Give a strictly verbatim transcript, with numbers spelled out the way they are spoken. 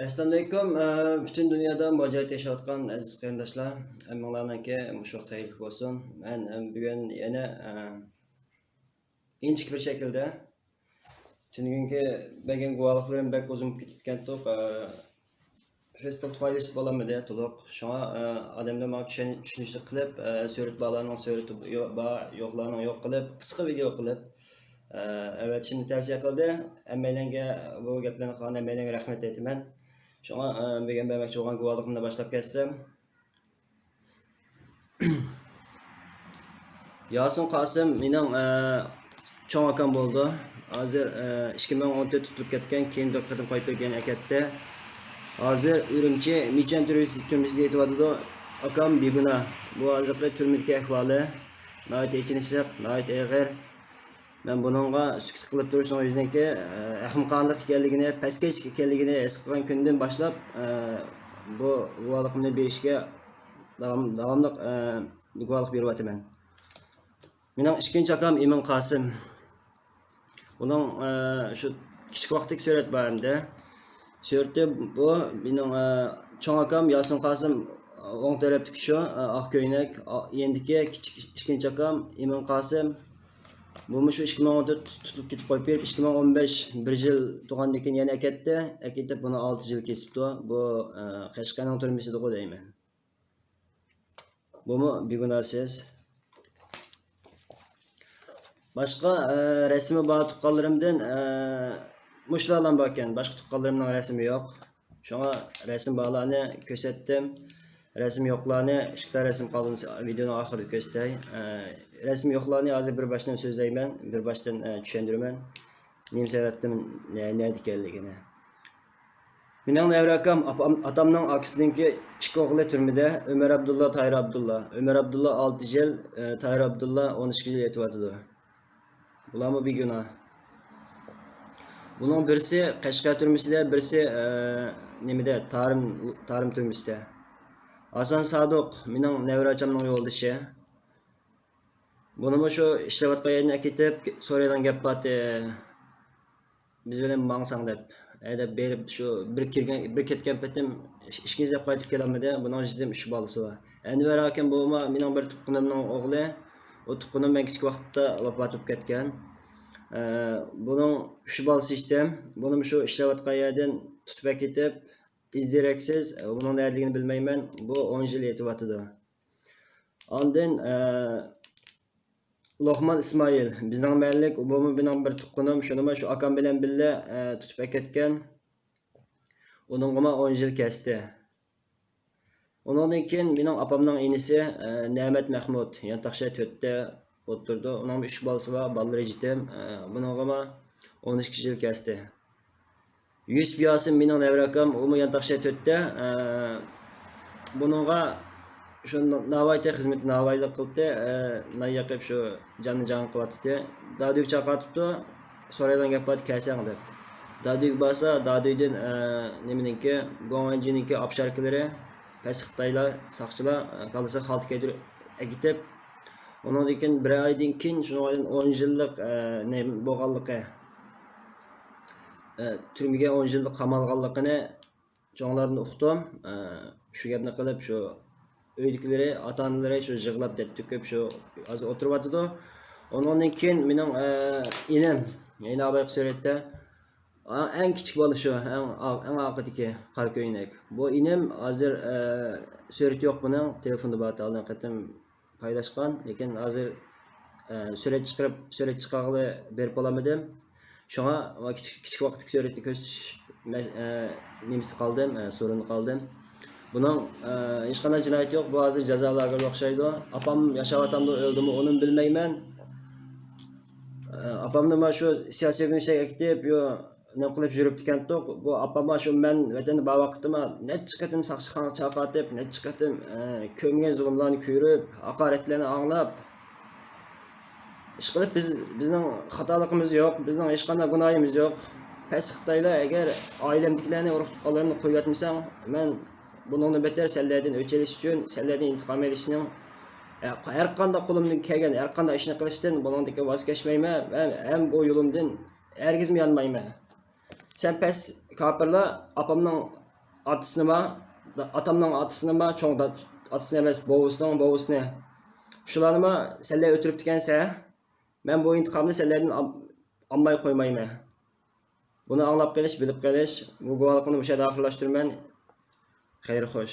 ئەسسالامۇئەلەيكۇم، ئە، پۈتۈن دۇنيادا مۇھاجىرەتتە ياشاۋاتقان ئەزىز قېرىنداشلار، ھەممىڭلارنىڭكى مۇشۇ ۋاقىت خەيرلىك بولسۇن. مەن، ئە، بۈگۈن يەنە، ئە، ئىنچىكە بىر شەكىلدە تۈنۈگۈنكى بەرگەن گۇۋاھلىقلىرىم بەك ئۇزۇن بولۇپ كېتىپتىكەنتۇق، ئە، فېيسبۇكتا پايلىشىپ بولالمىدى تولۇق. شۇڭا، ئە، ئادەملەر ماڭا چۈشەن-، چۈشىنىشلىك قىلىپ، ئە، سۈرەت بارلارنىڭ سۈرىتى يو-، بار، يوقلارنىڭ يوق قىلىپ، قىسقا ۋىدېئو قىلىپ، ئە، ئەۋەتىشىمنى تەۋسىيە قىلدى. ھەممەيلەنگە، بۇ گەپلەرنى قىلغان ھەممەيلەنگە رەھمەت ئېيتىمەن. شۇڭا، ئە، بۈگۈن بەرمەكچى بولغان گۇۋاھلىقىمنى باشلاپ كەتسەم. ياسىن قاسىم مېنىڭ، ئە، چوڭ ئاكام بولىدۇ. ھازىر، ئە، ئىككى مىڭ ئون تۆت تۇتۇلۇپ كەتكەن، كېيىن بىر قېتىم قايتىپ كېلىپ يەنە ئەكەتتى. ھازىر ئۈرۈمچى مىچەن تۈرمىسىدە يېتىۋاتىدۇ. ئاكام بىگۇناھ. بۇ ھازىرقى تۈرمىدىكى ئەھۋالى ناھايىتى ئېچىنىشلىق، ناھايىتى ئېغىر. مەن بۇنىڭغا سۈكۈت قىلىپ تۇرۇشنىڭ ئۆزىنىڭكى، ئە، ئەخمىقانىلىق ئىكەنلىكىنى، پەسكەشلىك ئىكەنلىكىنى ھېس قىلغان كۈندىن باشلاپ، ئە، بۇ گۇۋاھلىقىمنى بېرىشكە داۋام-، داۋاملىق، ئە، گۇۋاھلىق بېرىۋاتىمەن. مېنىڭ ئىككىنچى ئاكام ئىمىن قاسىم. بۇنىڭ، ئە، شۇ كىچىك ۋاقىتتىكى سۈرەت بار ئەمدى. سۈرىتى بۇ مېنىڭ، ئە، چوڭ ئاكام ياسىن قاسىم، ئوڭ تەرەپتىكى شۇ، ئە، ئاق كۆينەك، ئا-، يېنىدىكى كىچىك ئىككىنچى ئاكام ئىمىن قاسىم. بۇمۇ شۇ ئىككى مىڭ ئون تۆت تۇتۇپ كېتىپ قويۇپ بېرىپ، ئىككى مىڭ ئون بەش بىر يىل تۇغاندىن كېيىن يەنە ئەكەتتى. ئەكېتىپ بۇنى ئالتە يىل كېسىپتۇ. بۇ، ئە، قەشقەرنىڭ تۈرمىسىدىغۇ دەيمەن. بۇمۇ بىگۇناھسىز. باشقا، ئە، رەسىمى بار تۇغقانلىرىمدىن، ئە، مۇشۇلارلا باركەن. باشقا تۇغقانلىرىمنىڭ رەسىمى يوق. شۇڭا رەسىم بارلارنى كۆرسەتتىم. رەسىم يوقلارنى، ئىككى تال رەسىم قالدى، ۋىدېئونىڭ ئاخىرىدا كۆرسىتەي. ئە، رەسىم يوقلارنى ھازىر بىر باشتىن سۆزلەيمەن، بىر باشتىن، ئە، چۈشەندۈرىمەن. نېمە سەۋەبتىن، نە-، نەدە ئىكەنلىكىنى. مېنىڭ نەۋرە ئاكام، ئاپام، ئاتامنىڭ ئاكىسىنىڭكى ئىككى ئوغلى تۈرمىدە، ئۆمەر ئابدۇللا، تاھىر ئابدۇللا. ئۆمەر ئابدۇللا ئالتە يىل، ئە، تاھىر ئابدۇللا ئون ئىككى يىل يېتىۋاتىدۇ. بۇلارمۇ بىگۇناھ. بۇنىڭ بىرسى قەشقەر تۈرمىسىدە، بىرسى، ئە، نېمىدە، تارىم، تارىم تۈرمىسىدە. ھاسان سادۇق مېنىڭ نەۋرە ئاچامنىڭ يولدىشى. بۇنىمۇ شۇ ئىشلەۋاتقان يەردىن ئەكېتىپ، سورايدىغان گەپ بارتى. بىز بىلەن ماڭساڭ دەپ، ھەيدەپ بېرىپ، شۇ بىر كىرگەن، بىر كەتكەن پېتىم ئىككىنچى دەپ قايتىپ كېلەلمىدى. بۇنىڭ جىددىي ئۈچ بالىسى بار. ئەنۋەر ئاكام بولما مېنىڭ بىر تۇغقىنىمنىڭ ئوغلى. ئۇ تۇغقىنىم مەن كىچىك ۋاقىتتا ۋاپات بولۇپ كەتكەن. ئە، بۇنىڭ ئۈچ بالىسى ئىكەن. بۇنىمۇ شۇ ئىشلەۋاتقان يەردىن تۇتۇپ ئەكېتىپ، ئىز دېرەكسىز، بۇنىڭ نەدىلىكىنى بىلمەيمەن. بۇ ئون يىل يېتىۋاتىدۇ. ئاندىن، ئە، لوقمان ئىسمائىل، بىزنىڭ مەھەللىلىك، بۇمۇ مېنىڭ بىر تۇغقىنىم، شۇنىمۇ شۇ ئاكام بىلەن بىللە، ئە، تۇتۇپ ئەكەتكەن. ئۇنىڭغىمۇ ئون يىل كەستى. ئۇنىڭدىن كېيىن مېنىڭ ئاپامنىڭ ئىنىسى، ئە، نەمەت مەخمۇت، يانتاق شەھەر تۆتتە ئولتۇرىدۇ. ئۇنىڭمۇ ئۈچ بالىسى بار، بالىلىرى يېتىم. ئە، بۇنىڭغىمۇ ئون ئىككى يىل كەستى. يۈسۈپ ياسىن مېنىڭ نەۋرە ئاكام، ئۇمۇ يانتاق شەھەر تۆتتە. ئە، بۇنىڭغا شۇ ناۋايىتى خىزمىتى ناۋايىلىق قىلدى. ئە، نان يېقىپ شۇ جاننى جان قىلىۋاتىدۇ. دادۈيگە چاقىرتىپتۇ، سورايدىغان گەپ بار، كەلسەڭ دەپ. دادۈيگە بارسا، دادۈيدىن، ئە، نېمىنىڭكى، گوڭئەنجىنىڭكى ئاپشاركىلىرى، پەس خىتايلار، ساقچىلار، ئە، كاللىسىغا خالتا كىيدۈرۈپ ئەكېتىپ، ئۇنىڭدىن كېيىن بىر ئايدىن كېيىن شۇنىڭ ئايدىن ئون يىللىق، ئە، نېمە بولغانلىقى، ئە، تۈرمىگە ئون يىللىق قامالغانلىقىنى چوڭلاردىن ئۇقتۇم. ئە، شۇ گەپنى قىلىپ، شۇ ئۆيدىكىلىرى، ئاتا-ئانىلىرى شۇ يىغلاپ دەرد تۆكۈپ، شۇ ھازىر ئولتۇرۇۋاتىدۇ. ئۇنىڭدىن كېيىن مېنىڭ، ئە، ئىنىم، يەنە بايىقى سۈرەتتە، ئا-، ئەڭ كىچىك بالا شۇ، ئەڭ ئا-، ئەڭ ئارقىدىكى قارا كۆينەك. بۇ ئىنىم ھازىر، ئە، سۈرىتى يوق بۇنىڭ، تېلېفوندا بار، ئالدىنقى قېتىم پايلاشقان، لېكىن ھازىر، ئە، سۈرەت چىقىرىپ، سۈرەت چىقارغىلى بېرىپ بولالمىدىم. شۇڭا ۋە كىچىك، كىچىك ۋاقىتتىكى سۈرەتنى كۆرسىتىش مە-، ئە، نېمىسىدە قالدىم، ئە، سورۇندا قالدىم. بۇنىڭ، ئە، ھېچقانداق جىنايىتى يوق. بۇ ھازىر جازا لاگېرىدا ئوخشايدۇ. ئاپام ياشاۋاتامدۇ، ئۆلدىمۇ، ئۇنىمۇ بىلمەيمەن. ئە، ئاپامنى مانا شۇ سىياسىي ئۆگىنىشلەرگە ئەكېتىپ، يو-، نېمە قىلىپ يۈرۈپتىكەنتۇق. بۇ ئاپام شۇ مەن ۋەتەندە بار ۋاقىتتا نەچچە قېتىم ساقچىخانىغا چاقىرتىپ، نەچچە قېتىم، ئە، كۆرمىگەن زۇلۇملارنى كۆرۈپ، ھاقارەتلەرنى ئاڭلاپ، ئىشقىلىپ بىز، بىزنىڭ خاتالىقىمىز يوق، بىزنىڭ ھېچقانداق گۇناھىمىز يوق. پەس خىتايلار، ئەگەر ئائىلەمدىكىلەرنى، ئۇرۇق تۇغقانلىرىمنى قويۇۋەتمىسەڭ، مەن بۇنىڭدىن بەتەر سەنلەردىن ئۆچ ئېلىش ئۈچۈن، سەنلەردىن ئىنتىقام ئېلىشنىڭ، ھە، ھەر قانداق قولۇمدىن كەلگەن ھەر قانداق ئىشنى قىلىشتىن بۇنىڭدىن كېيىن ۋاز كەچمەيمەن ۋە ھەم بۇ يولۇمدىن ھەرگىزمۇ يانمايمەن. سەن پەس كاپىرلار، ئاپامنىڭ ئاتىسىنىما، ئاتامنىڭ ئاتىسىنىما، چوڭ دا-، ئاتىسىنى ئەمەس، بوۋىسىنىڭ بوۋىسىنى، شۇلارنىمۇ سەنلەر ئۆلتۈرۈپتىكەنسەن. مەن بۇ ئىنتىقامنى سەنلەردىن ئال-، ئالماي قويمايمەن. بۇنى ئاڭلاپ قېلىش، بىلىپ قېلىش. بۇ گۇۋاھلىقىمنى مۇشۇ يەردە ئاخىرلاشتۇرىمەن. خەير خوش.